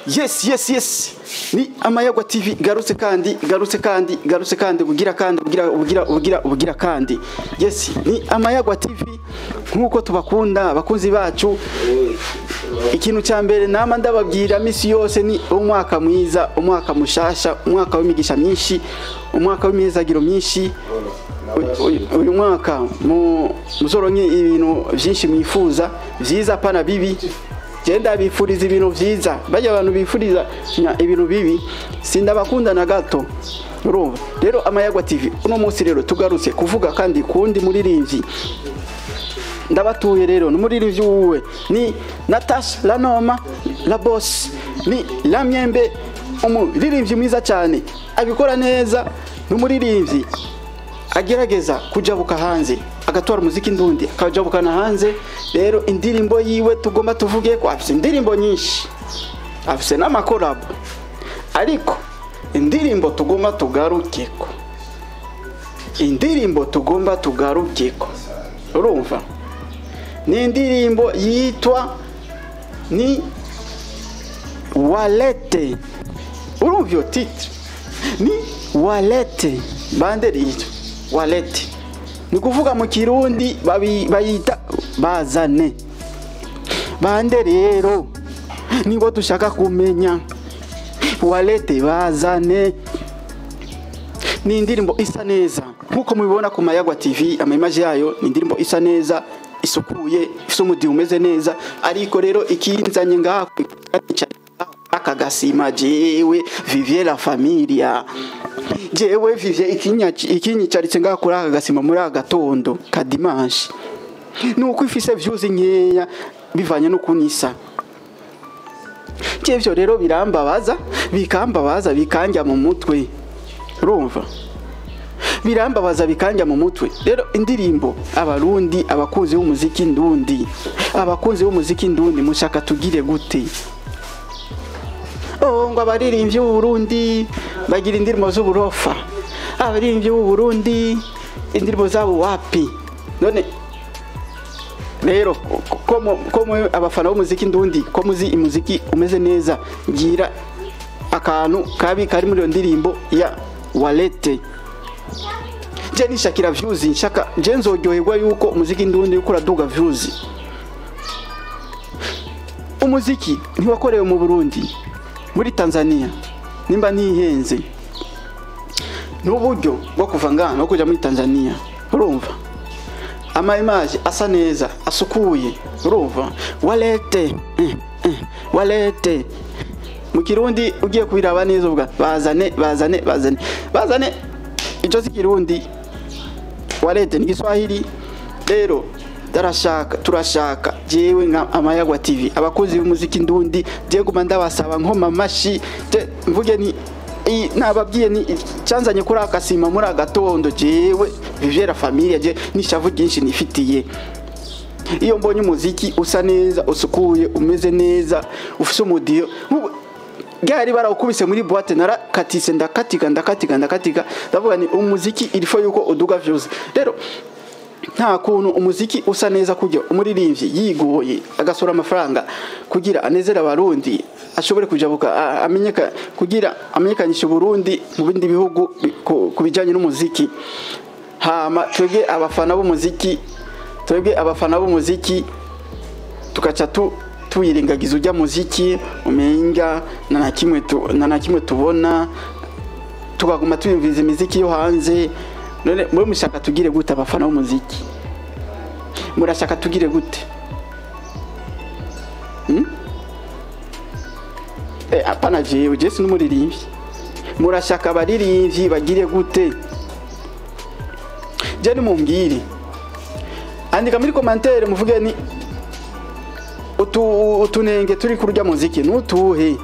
Yes, yes, yes. Ni Amayagwa TV garutse kandi, garutse kandi, garutse kandi, ubugira kandi, ubugira, ubugira, ubugira, ubugira kandi. Yes, ni Amayagwa TV nkuko tubakunda abakunzi bacu. Ikintu cya mbere nama ndababwira misi yose ni umwaka mwiza, umwaka mushasha, umwaka w'imigisha myinshi, umwaka w'imyizagiro myinshi. Uyu mwaka muzoronke ibintu byinshi mwifuza, vyiza pana bibi. Genda bifuriza ibintu vyiza, bajya abantu bifuriza ibintu bibi sindabakunda na gato. Urumva rero Amayagwa TV uno munsi rero tugarutse kuvuga kandi kundi muririmbyi ndabatuye rero n'umuririmbyi wuwe ni Natasha la Noma la boss, ni la myembe, umuririmbyi mwiza cyane abikora neza, n'umuririmbyi agerageza kujabuka hanze agatwara umuziki ndundi akajabukana hanze. Rero indirimbo yiwe tugomba tuvuge ko afise indirimbo nyinshi, afise n'amakolabo, ariko indirimbo tugomba tugarukeko, indirimbo tugomba tugarukeko, urumva ni indirimbo yitwa ni Walete. Urumva iyo titre ni Walete, bande yitwa Walete, ni kuvuga mu Kirundi bayita bazane. Bande rero nibo dushaka kumenya, Walete bazane. Ni indirimbo isa neza nkuko mubibona ku Mayagwa TV, ama image yayo ni indirimbo isa neza, isukuye, ifite umudi umeze neza. Ariko rero ikinzanye ngaha akagasima jewe Vivier la familia, jewe Vivier ikinyicaritse ngaha kuri aka gasima muri aka gatondo ka dimanche, nuko ifise views nkeya bivanye no kunisa. Ivyo rero birambabaza, bikambabaza, bikanja mu mutwe. Urumva birambabaza bikanja mu mutwe. Rero indirimbo abarundi, abakunzi b'umuziki ndundi, abakunzi b'umuziki ndundi mushaka tugire gute? Oh, ngo abaririmbyi b'u Burundi bagira indirimbo z'uburofa, abaririmbyi b'u Burundi indirimbo zabo wapi? None rero ko abafana b'umuziki ndundi ko muzi imuziki umeze neza, ngira akantu kabi kari muri iyo ndirimbo ya Walete. Je nishakira views, nshaka je nzoryoherwa yuko umuziki ndundi yuko uraduga views. Umuziki ntiwakorewe mu Burundi, muri Tanzania nimba ntihenze n'uburyo bwo kuva ngaha no kuja muri Tanzania. Urumva ama image asa neza asukuye, urumva Walete, Walete mu Kirundi ugiye kubiraba neza ubwa bazane, bazane, bazane, bazane. Ico si Kirundi, Walete ni Kiswahili. Rero darashaka, turashaka jewe nka Amayagwa TV abakozi b'umuziki ndundi, je guma ndabasaba nkoma mashi, je mvuge ni nababwiye ni cyanzanye kuri akasima muri agatondo. Jewe Vivier la familia, je nishavu byinshi nifitiye. Iyo mbonye umuziki usa neza, usukuye, umeze neza, ufise umudiyo gari barawukubise muri boîte, narakatise ndakatika ndakatika ndakatika, ndavuga ni umuziki ilifo yuko uduga views. Rero nta kuntu umuziki usa neza kujya umuririmbyi yigoye agasura amafaranga kugira anezera abarundi, ashobore kujabuka amenyeka, kugira amenyekanisha Burundi mu bindi bihugu kubijanye n'umuziki. Hama twebwe abafana b'umuziki, twebwe abafana b'umuziki tukaca tuyirengagiza ujya muziki umenga na kimwe na kimwe tubona, tukaguma tuyumviza imiziki yo hanze. None mwe mushaka tugire gute abafana b'umuziki? Murashaka tugire gute? Apana jewe, je sinumuririmbyi. Murashaka abaririmbyi bagire gute? Je nimumbwire, andika muri commentaire muvuge ni utunenge turi kurya muziki nutuhe,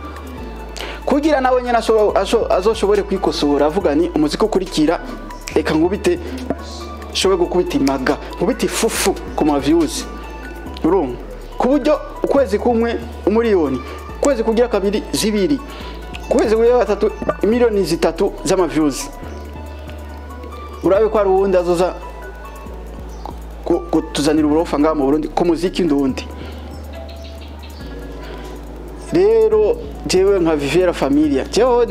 kugira nawe nyene azoshobore kwikosora avuga ni umuziki ukurikira reka nkubite, shobe gukubita imaga, nkubite ifufu ku ma views. Urumva kuburyo ukwezi kumwe umuriyoni, ukwezi kugira kabiri zibiri, ukwezi kugira gatatu miliyoni 3 z'ama views. Urabe ko ari uwundi azoza kutuzanira uburofa ngaha mu Burundi ku muziki ndundi. Rero Jewe nka Vivera Familia, jewe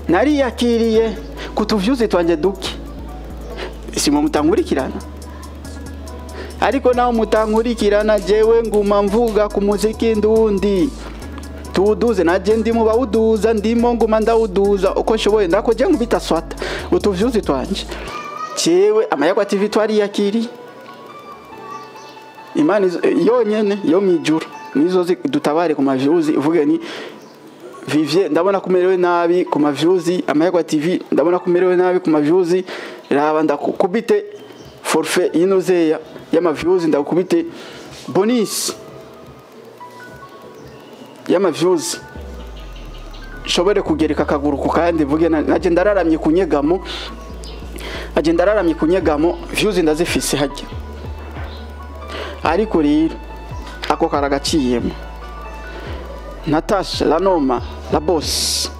nariyakiriye kutuvyuzi twanje duke, simwe mutankurikirana, ariko naho mutankurikirana jewe nguma mvuga ku muziki ndundi tuwuduze, naje ndimo bawuduza, ndimo nguma ndawuduza uko nshoboye, ndako je nkubita swata utuvyuzi twanje. Jewe Amayagwa TV twariyakiriye, Imana yonyene yo mwijuru nizo dutabare ku mavyuzi, uvuge ni Vivier ndabona kumerewe nabi ku mavyuzi, Amayagwa TV ndabona kumerewe nabi ku mavyuzi, raba ndakubite forfait y'inozeya y'amavyuzi, ndakubite bonus y'amavyuzi, nshobore kugereka akaguru ku kandi, mvuge naje ndararamye kunyegamo, naje ndararamye kunyegamo, vyuzi ndazifise hajya. Ariko rero ako karagaciyemo Natasha la Noma la boss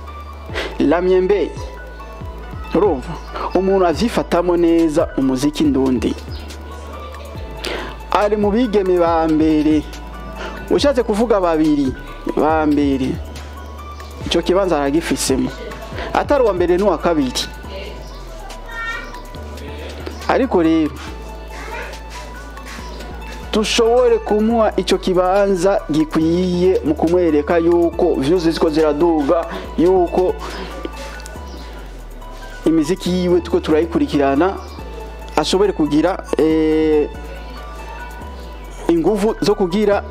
la myembe, urumva umuntu avyifatamo neza umuziki ndundi, ari mu bigeme ba mbere, ushatse kuvuga babiri ba mbere, ico kibanza aragifisemo, atari uwa mbere n'uwa kabiri. Ariko rero tushobore kumuha ico kibanza gikwiye mu kumwereka yuko views ziko ziraduga, yuko imiziki yiwe tuko turayikurikirana, ashobore kugira inguvu zo kugira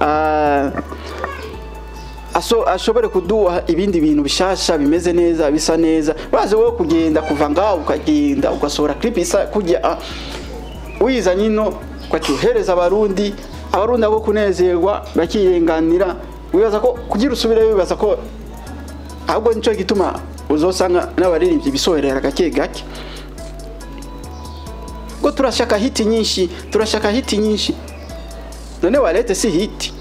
ashobore kuduha ibindi bintu bishasha bimeze neza bisa neza. Baze wowe kugenda kuva ngaho ukagenda ugasohora clip isa kujya uyiza nyino kwatuhereza abarundi, abarundi abo kunezerwa bakirenganira, wibaza ko kugira usubire, wibaza ko ahubwo nico gituma uzosanga n'abaririmbyi bisoherera gake gake, ngo turashaka hiti nyinshi, turashaka hiti nyinshi. None walete si hiti,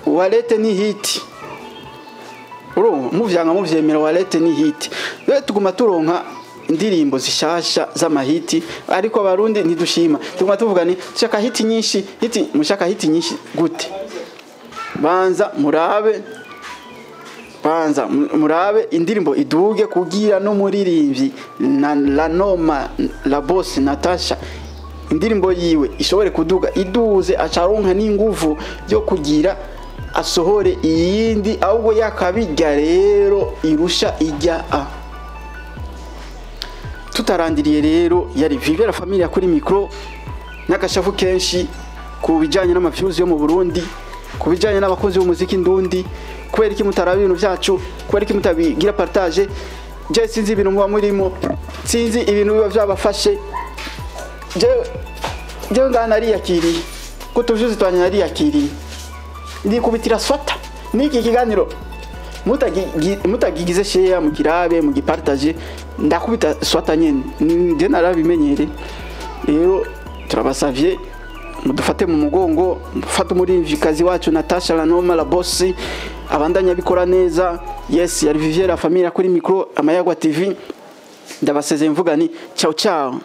walete ni hiti, urumva muvyanga muvyemera, walete ni hiti. Rero tuguma turonka indirimbo zishasha z'amahiti, ariko abarundi ntidushima, tuguma tuvuga ni shaka hiti nyinshi, hiti mushaka hiti nyinshi gute? Banza murabe, banza murabe indirimbo iduge kugira no muririmbyi na la Noma la boss Natasha, indirimbo yiwe ishobore kuduga, iduze acaronka n'inguvu yo kugira asohore iyindi, ahubwo yakabijya rero irusha ijya a. Tutarandiriye rero yari Vivera Familia kuri micro, n'agashavu kenshi ku bijanye n'amaviews yo mu Burundi, ku bijanye n'abakozi b'umuziki ndundi, kubera iki mutaraba ibintu byacu, kubera iki mutabigira partage. Je sinzi ibintu muba murimo, sinzi ibintu biba byabafashe. Je ngana nariyakiriye ko tuvyuzi twanye nariyakiriye, ndikubitira swata niki kiganiro mutagigize share mugirabe mugipartage, ndakubita swata nyene nje narabimenyere. Rero turabasavye mudufate mu mugongo, mufate umuririmvyikazi wacu Natasha la Noma la boss, abandanya bikora neza. Yes, yari Vivera Familia kuri micro Amayagwa TV, ndabasezeye mvuga ni ciao ciao.